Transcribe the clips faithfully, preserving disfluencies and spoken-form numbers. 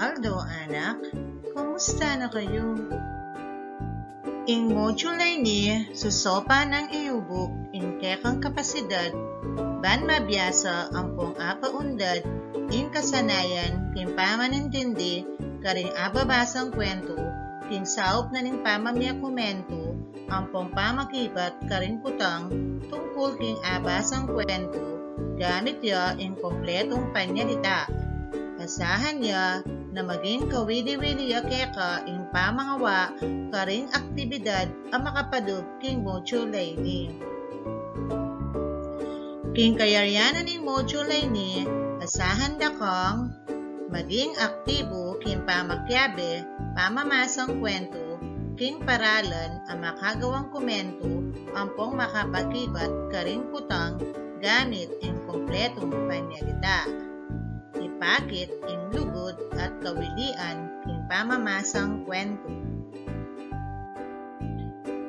Aldo, anak, kumusta na kayu? Ing module a ini, susopan nang iubuk ing kekang kapasidad ban mabiasa ampong apaundad ing kasanayan king pamanintindi karing ababasang kwentu king saup na ning pamamie kumentu ampong pamakibat karing kutang tungkul king abasang kwentu gamit ya ing kumpletung panyalita. Asahan ya na maging kawili-wili ya keka ing pamangawa karing aktibidad a makapadub king module a ini. King kayarian na ning module a ini, asahan da kang maging aktibu king pamakiabe, pamamasang kwentu king paralan a makagawang kumentu ampong makapakibat karing kutang gamit ing kumpletung panyalita. Ipakit ing lugud at kawilian king pamamasang kwentu.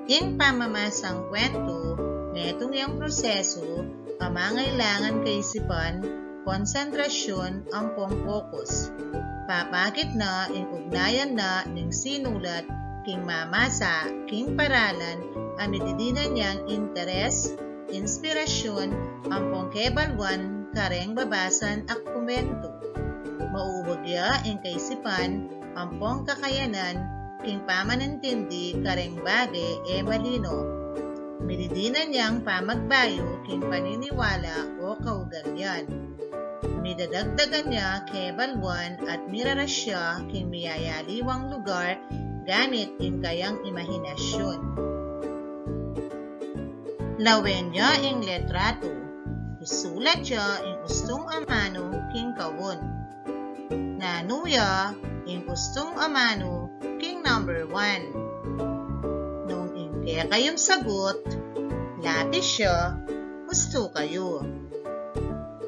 Ing pamamasang kwentu, metung yang prosesu a mangailangan kaisipan, konsentrasyun ampong fokus. Papakit na ing ugnayan na ning sinulat king mamasa king paralan a mididinan yang interes, inspirasyun ampong kebaluan kareng babasan a kumentu. Mauwag ya ing kaisipan ampong kakayanan king pamanintindi kareng bage e malino. Mididinan yang pamagbayu king paniniwala o kaugalian. Midadagdagan ya kebaluan at miraras ya king miyayaliwang lugar gamit ing kayang imahinasyun. Lawen ya ing litratu. Isulat ya ing ustung amanu king kaun. Nanu ya ing ustung amanu king number one? Nung ing kekayung sagut, lapis ya, ustu kayu.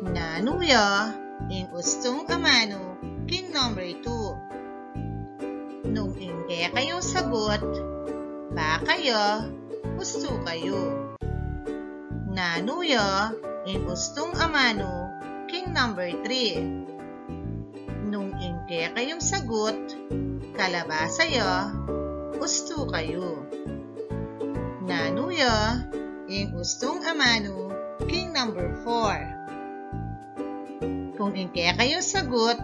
Nanu ya ing ustung amanu king number two? Nung ing kekayung sagut, baka ya, ustu kayu. Nanu ya ing ustung amanu king number three? Nung ing kekayung sagut, kalabasa ya, ustu kayu. Nanu ya ing ustung amanu king number four? Kung ing kekayung sagut,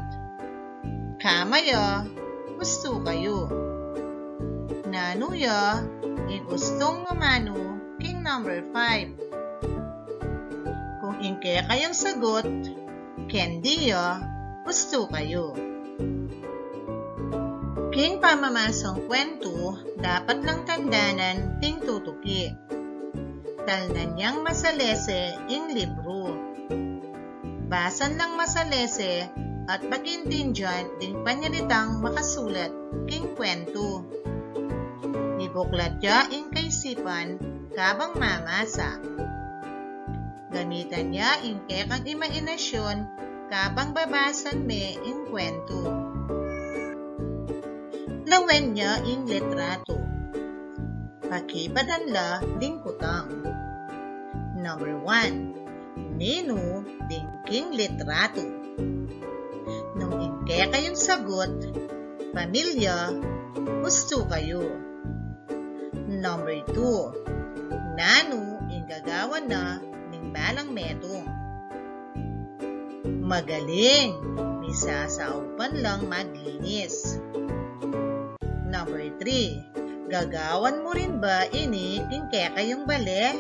kama ya, ustu kayu. Nanu ya ing ustung amanu king number five? Kung ing kekayung sagut, kendi ya, ustu kayu. King pamamasang kwentu, dapat lang tandanan ding tutuki. Talnan yang masalese ing libru. Basan lang masalese at pakaintindian ding panyalitang makasulat king kwentu. Ibuklat ya ing kaisipan kabang mamasa. Gamitan ya ing kekang imahinasyun kabang babasan me ing kwentu. Lawen ya ing litratu. Pakibatan la ding kutang. Number one, ninu ding king litratu? Nung ing kekayung sagut, pamilya, ustu kayu. Number two, nanu ing gagawan na ning balang metung? Magaling, misasaupan lang maglinis. Number three, gagawan mu rin ba ini king kekayung bale?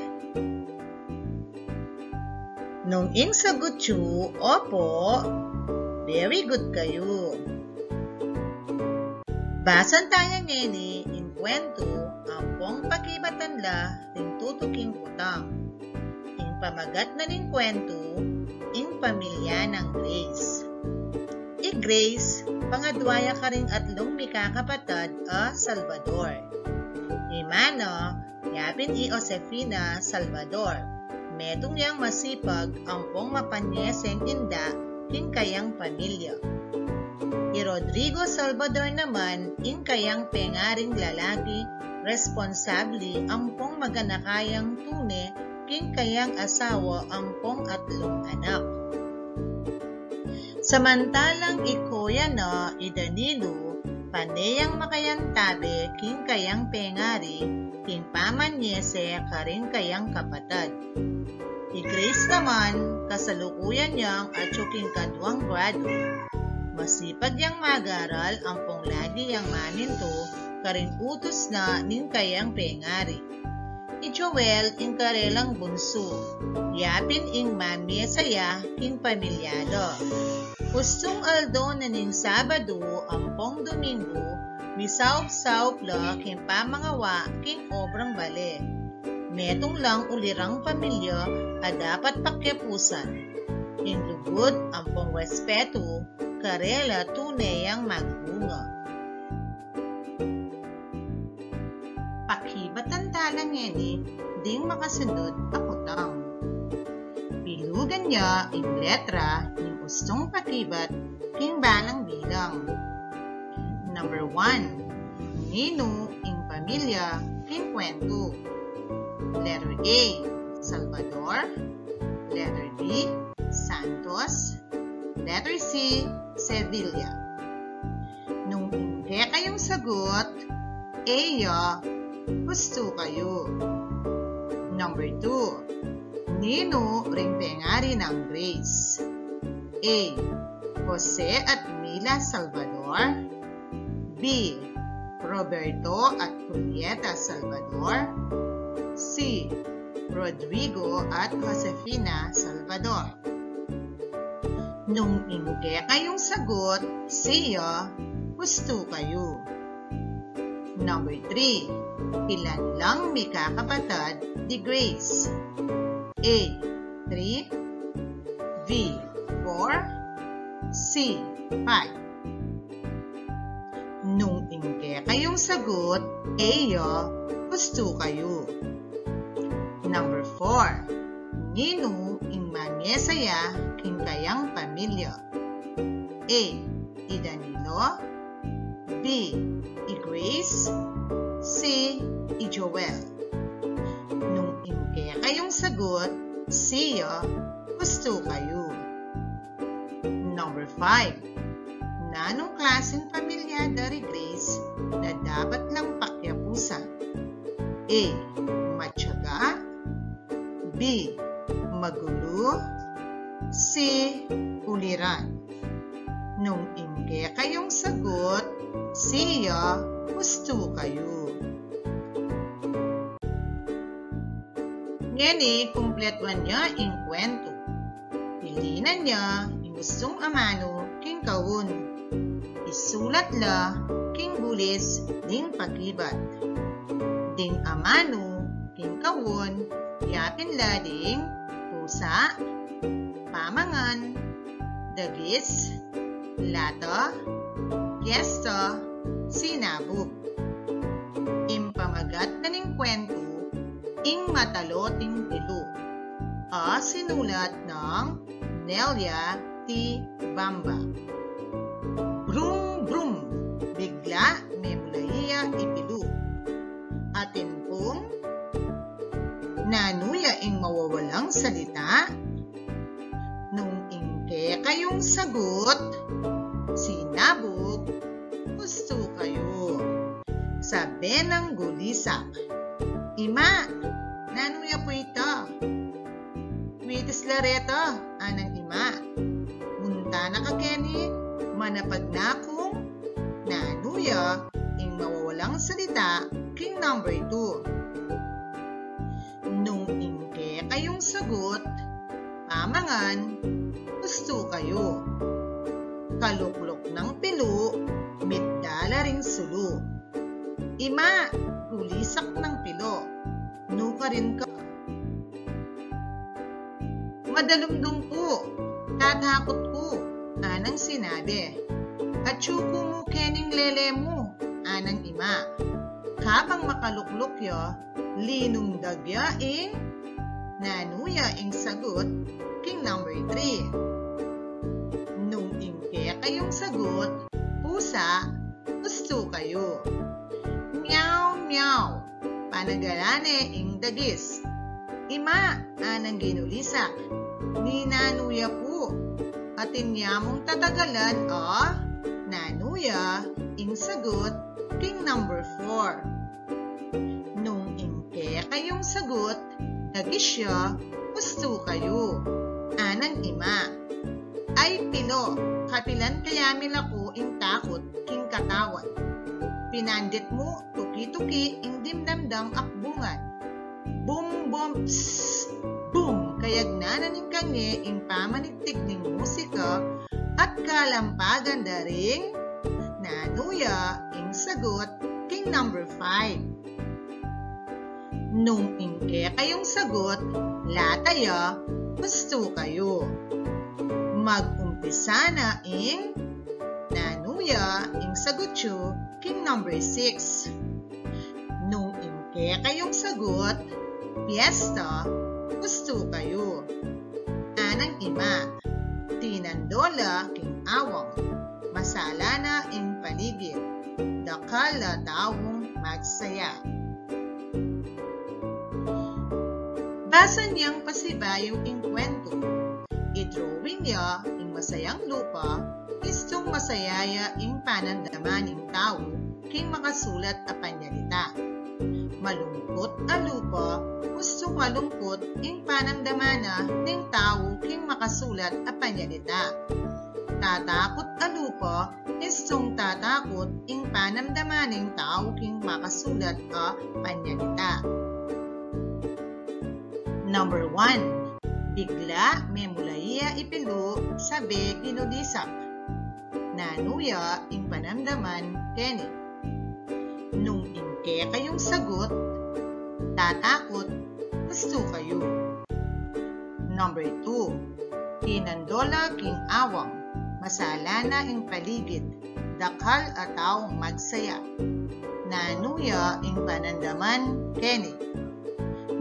Nung ing sagut yu, opo, very good kayu. Basan taya ngeni ing kwentu ampong pakibatan la ring tutuking kutang. Ing pamagat na ning kwentu, ing pamilya nang Grace. I Grace, pangadwa ya karing atlung mikakapatad a Salvador. I Mana, yapin i Josefina Salvador. Metung yang masipag ampong mapanyeseng inda king kayang pamilya. I Rodrigo Salvador naman ing kayang pengaring lalaki, responsable ampong maganakayang tune king kayang asawa ampong atlung anak. Samantalang i Ko Oyan na i Danilo, pane yang makayantabe king kayang pengari, king pamanyese karing kayang kapatad. I Grace naman, kasalukuyan yang atyu king kaduang grado. Masipag yang mag-aral ampong lagi yang mamintu karing utus na ning kayang pengari. I Joel ing karelang bunsu, yapin ing mamiesa ya king pamilya da. Ustung aldo na ning Sabadu ampong Domingu, misaup-saup la king pamangawa king obrang bale. Metung lang ulirang pamilya a dapat pakyapusan. Ing lugud ampong respetu karela tune yang magbunga. Pakibatan tala ngeni ding makasunod a kutang. Pilugan ya ing letra ning ustung pakibat king balang bilang. Number one, ninu ing pamilya king kwentu? Letter A, Salvador. Letter B, Santos. Letter C, Sevilla. Nung ing kekayung sagut A ya, hustu kayu. Number two, ninu ring pengari nang Grace? A, Jose at Mila Salvador. B, Roberto at Julieta Salvador. C, Rodrigo at Josefina Salvador. Nung ing kekayung sagut C ya, hustu kayu. Number three, pilan lang mikakapatad di Grace? A, three. B, four. C, five. Nung ing kekayung sagut A ya, hustu kayu. Number four, ninu ing mamiesa ya king kayang pamilya? A, i Danilo. B, i Grace. C, i Joel. Nung ing kekayung sagut C ya, hustu kayu. Number five, nanung klaseng pamilya da ri Grace na dapat lang pakyapusan? A, matyaga. B, magulu. C, uliran. Nung ing kekayung sagut C ya, hustu kayu. Ngeni, kumpletuan ya ing kwentu. Pilinan ya ing ustung amanu king kaun. Isulat la king bulis ning pakibat. Ding amanu king kaun, yapin la ding pusa, pamangan, dagis, lata, pyesta, sinabug. Ing pamagat na ning kwentu, Ing Mataloting Pilu, a sinulat nang Nelia T. Bamba. Brum, brum! Bigla memulai ya i pilu. Atin pung, nanu ya ing mawawalang salita? Nung ing kekayung sagut, sinabug, hustu kayu. Sabi nang gulisak, "Ima, nanu ya pu ita?" "Kwitis la reta," anang ima. "Munta na ka keni, manapag na kung nanu ya ing mawawalang salita king number two." Nung ing kekayung sagut, pamangan, hustu kayu. Kalukluk nang pilu, mitda la ring sulu. "Ima, gulisak nang pilu, nukarin ka?" "Madalumdum ku, tatakut ku," anang sinabi. "Atyu ku mu kening lele mu," anang ima. Kabang makalukluk ya, linungdag ya ing nanu ya ing sagut king number three. Nung ing kekayung sagut, pusa, hustu kayu. "Meow, meow," panagalan ne ing dagis. "Ima," anang ginulisak, "ninanu ya pu? Atin ya mung tatagalan, o?" sagut king number four. Nung ing kekayung sagut, dagi sya, ustu kayu. Anang ima. Ay pilo, kapilan kaya milaku ing takut king katawan? Pinandit mu tuki-tuki ing dimdam dang akbungan. Bum, bum, psst, bum. Kayagnan na ning kange ing pamanigtig ning musika at kalampagan da ring. Nanu ya ing sagut king number five? Nung ing kekayung sagut, lata ya, ustu kayu. Mag-umpisa na ing. Nanu ya ing sagut yu king number six? Nung ing kekayung sagut, piyesta, ustu kayu. Anang ima. Tinandol la king awang. Masala na ing paligid. Dakal a taung magsaya. Basan yang pasibayu ing kwentu. I-drawing ya ing masayang lupa, istung masaya ya ing panamdaman ning tau king makasulat a panyalita. Malungkut a lupa, istung malungkut ing panamdaman na ning tau king makasulat a panyalita. Tatakut a lupa, istung tatakut ing panamdaman ning tau king makasulat a panyalita. Number one. Bigla, memulayi ya i pilu, sabe ginulisap. Nanu ya ing panamdaman keni? Nung ing kekayung sagut, tatakut, ustu kayu. Number two. Tinandol la king awang, masala na ing paligid, dakal a taung magsaya. Nanu ya ing panamdaman keni?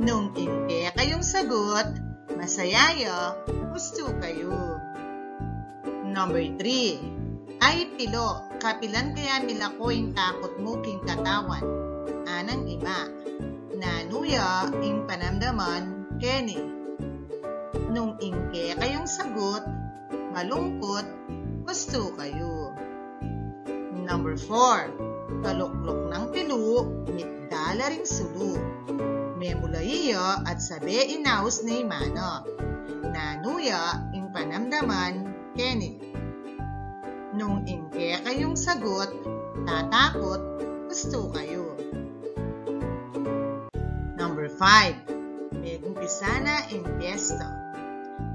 Nung ing kekayung sagut, masaya ya, ustu kayu. Number three. Ay pilo, kapilan kaya milaku ing takut mu king katawan? Anang ima. Nanu ya ing panamdaman keni? Nung ing kekayung sagut, malungkut, ustu kayu. Number four. Kalukluk nang pilu, mitdala ring sulu. Memulayi ya at sabe inaus ne i mana. Nanu ya ing panamdaman keni? Nung ing kekayung sagut, tatakut, ustu kayu. Number five. Megumpisa na ing piyesta.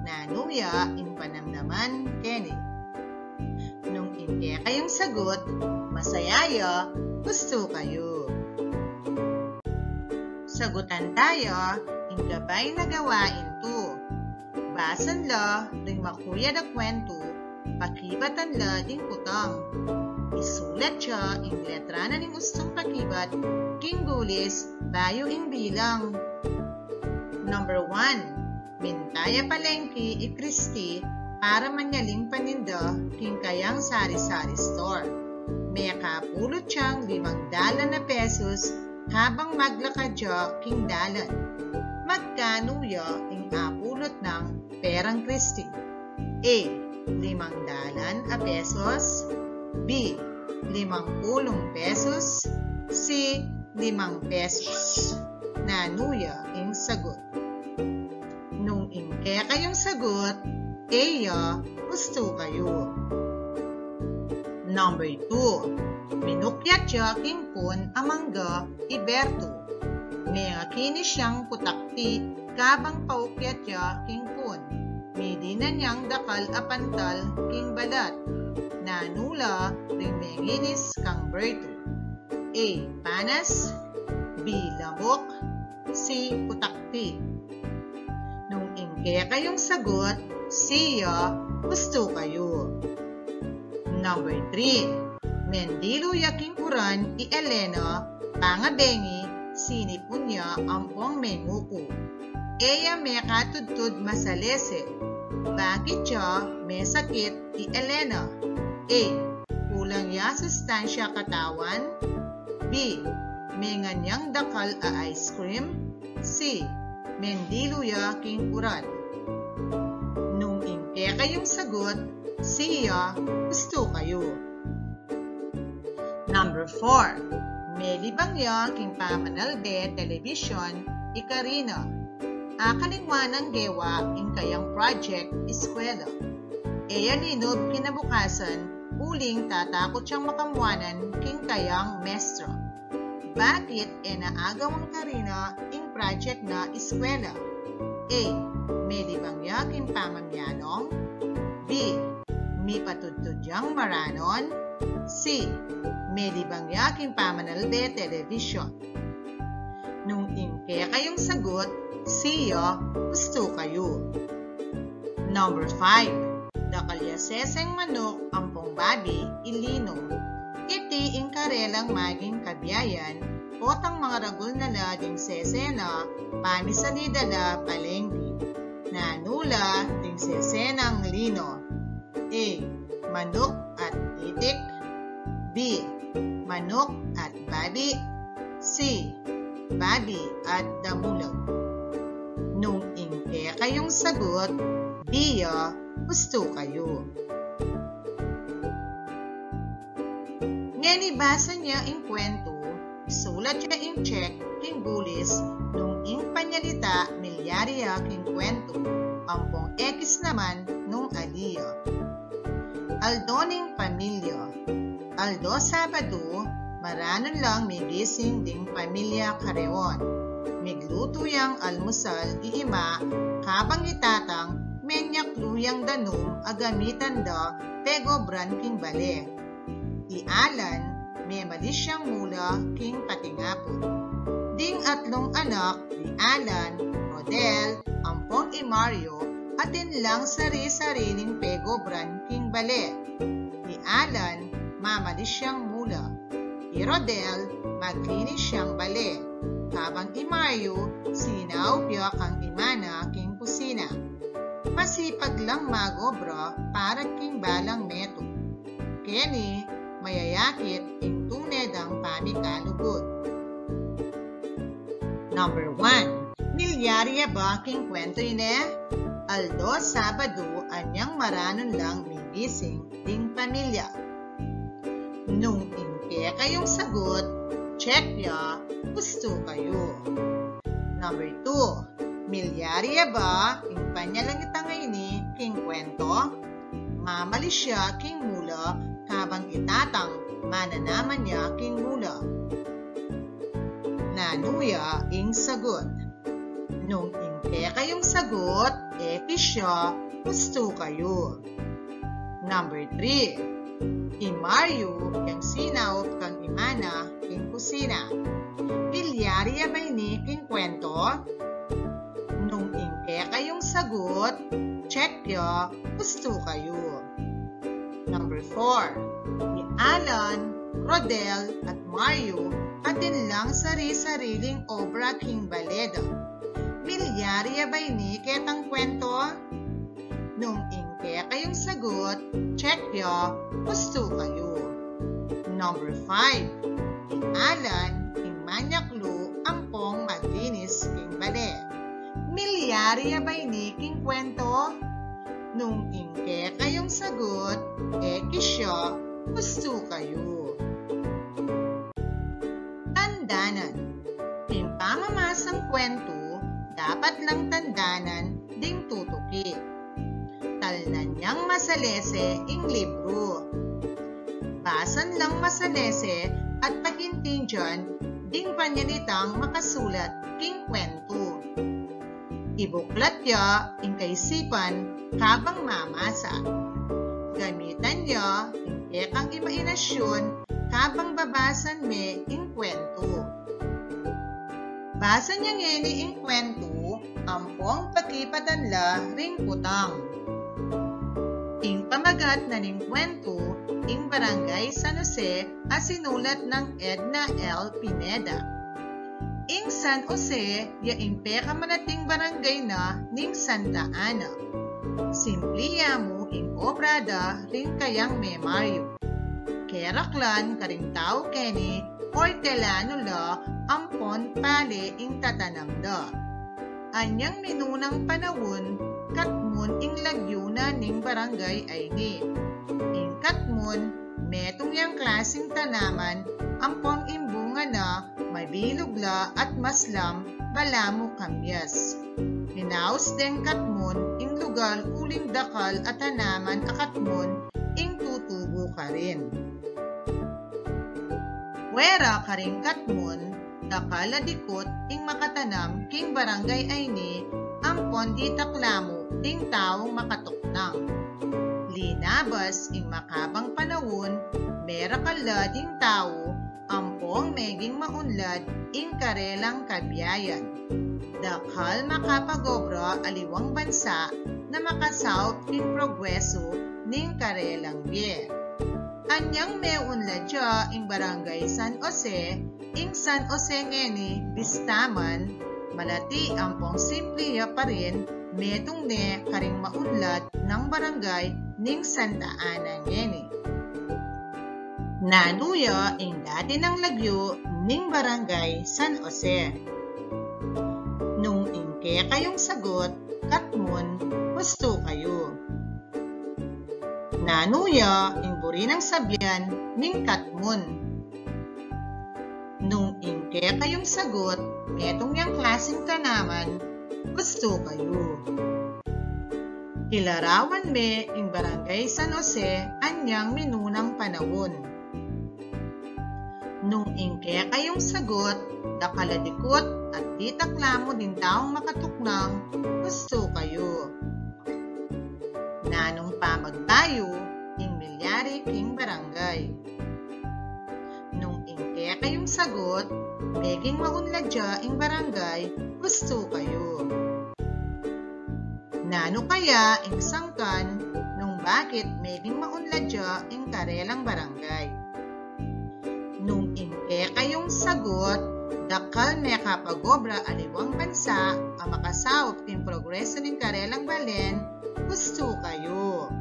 Nanu ya ing panamdaman keni? Nung ing kekayung sagut, masaya ya, ustu kayu. Sagutan taya ing gabay na gawain two. Basan la ring makuyad a kwentu, pakibatan la ing kutang. Isulat ya ing letra na ning ustung pakibat king gulis bayu ing bilang. Number one. Minta ya palengki i Christy para manyaling paninda king kayang sari-sari store. Mekapulut yang limang dalan a pesos kabang maglakad ya king dalan. Magkanu ya ing apulut nang perang Christy? A. Limang dalan a pesos. B. Limang pulung pesos. C. Limang pesos. Nanu ya ing sagut? Nung ing kekayung sagut, A ya, ustu kayu. Number two. Minukyat ya king pun a mangga i Berto. Mengakinis yang putakti kabang paukyat ya king pun. Midinan yang dakal a pantal king balat. Nanu la ring menginis kang Berto? A. Panas. B. Lamok. C. Putakti. Nung ing kekayung sagut, C ya, ustu kayu. Number three. Mendilu ya king uran i Elena, pangabengi, sinipun ya ampong menguku. E ya mekatudtud masalese. Bakit ya mesakit i Elena? A. Kulang ya sustansya katawan. B. Mengan yang dakal a ice cream. C. Mendilu ya king uran. Nung ing kekayung sagut, C ya, ustu kayu. Number four, melibang ya king pamanalbe telebisyon i Karina. Akalingwan nang gewa ing kayang project eskwela. E ya linub kinabukasan uling tatakut yang makamwanan king kayang mestra. Bakit e na agawang Karina ing project na eskwela? A, melibang ya king pamamialong. B, mipatudtud yang maranon. C, melibang ya king pamanalbe telebisyon. Nung ing kekayung sagut C ya, ustu kayu. Number five, dakal ya seseng manuk ampong babi i Lino. Iti ing karelang maging kabiayan, potang mangaragul na la ding sese na pamisalida la palengke. Nanu la ding sese nang Lino? A, manuk at itik. B, manuk at babi. C, babi at damulag. Nung ing kekayung sagut B ya, ustu kayu. Ngeni basa ya ing kwentu, isulat ya ing check king bulis nung ing panyalita milyari ya king kwentu, ampong ekis naman nung ali ya. Aldo ning pamilya. Aldo Sabadu, maranun lang migising ding pamilya kareon. Miglutu yang almusal i ima, kabang i tatang menyaklu yang danum a gamitan da pegobran king bale. I Alan, memalis yang mula king patingapun. Ding atlung anak, i Alan, Rodel, ampong i Mario, atin lang sari-sariling pegobran king bale. I Alan, mamalis yang mula. I Rodel, maglinis yang bale. Kabang i Mario, sinaup ya kang ima na king kusina. Masipag lang magobra para king balang metung. Keni, mayayakit ing tune dang pamikalugud. Number one, milyari ya ba king kwentu ini? Aldo Sabadu, anyang maranun lang migising ding pamilya. Nung ing kekayung sagut, check ya, ustu kayu. Number two, milyari ya ba ing panyalangitang ini king kwentu? Mamalis ya king mula, kabang i tatang mananaman ya king mula. Nanu ya ing sagut? Nung ing kekayung sagut ekis ya, ustu kayu. Number three, i Mario yang sinaup kang ima na king kusina. Milyari ya ba ini king kwentu? Nung ing kekayung sagut, check ya, ustu kayu. Number four, i Alan, Rodel, at Mario, atin lang sari-sariling obra king bale da. Milyari ya ba ini ketang kwentu? Nung ing kekayung sagut, check ya, ustu kayu. Number five, i Alan, ing manyaklu ampong maglinis king bale. Milyari ya ba ini king kwentu? Nung ing kekayung sagut ekis ya, ustu kayu. Tandanan. Ing pamamasang kwentu, dapat lang tandanan ding tutuki. Talnan yang masalese ing libru. Basan lang masalese at pagintindian ding panyalitang makasulat king kwentu. Ibuklat ya ing kaisipan kabang mamasa. Gamitan ya ing kekang imahinasyon kabang babasan me ing kwentu. Basan ya ngeni ing kwentu ampong pakipatan la ring kutang. Ing pamagat na ning kwentu, ing Barangay San Jose, a sinulat nang Edna L. Pineda. Ing San Jose ya ing pekamalating barangay na ning Santa Ana. Simpli ya mu ing obra da ring kayang memaryu. Keraklan karing tau keni, ortelanu la ampon pale ing tatanam da. Anyang minunang panaun, katmun ing lagyu na ning barangay a ini. Ing katmun, metung yang klasing tanaman ampong ing bunga na mabilug la at maslam, balamu kambias. Minaus deng katmun ing lugal uling dakal a tanaman a katmun ing tutubu karin. Wera karing katmun, dakal a dikut ing makatanam king barangay a ini ampon ditak la mu ding taung makatuknang. Linabas ing makabang panaun, merakal la ding tau ampong meging maunlad ing karelang kabiayan. Dakal makapagobra aliwang bansa na makasaup king progresu ning karelang bie. Anyang meunlad ya ing Barangay San Jose, ing San Jose ngeni bistaman, malati ampong simpli ya pa rin, metung ne karing maunlad nang barangay ning Santa Ana ngeni. Nanu ya ing dati nang lagyu ning Barangay San Jose? Nung ing kekayung sagut, katmun, hustu kayu. Nanu ya ing buri nang sabian ning katmun? Nung ing kekayung sagut, metung yang klasing tanaman, hustu kayu. Kilarawan me ing Barangay San Jose anyang minunang panaun. Nung ing kekayung sagut, dakal a dikut at ditak la mu ding taung makatuknang, hustu kayu. Nanung pamagbayu ing milyari king barangay? Nung ing kekayung sagut, meging maunlad ya ing barangay, hustu kayu. Nanu kaya ing sangkan nung bakit meging maunlad ya ing karelang barangay? Nung ing kekayung sagut, dakal mekapagobra aliwang bansa a makasaup king progresu ning karelang balen, hustu kayu.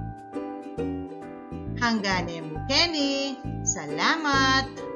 Hanggan e mu keni. Salamat!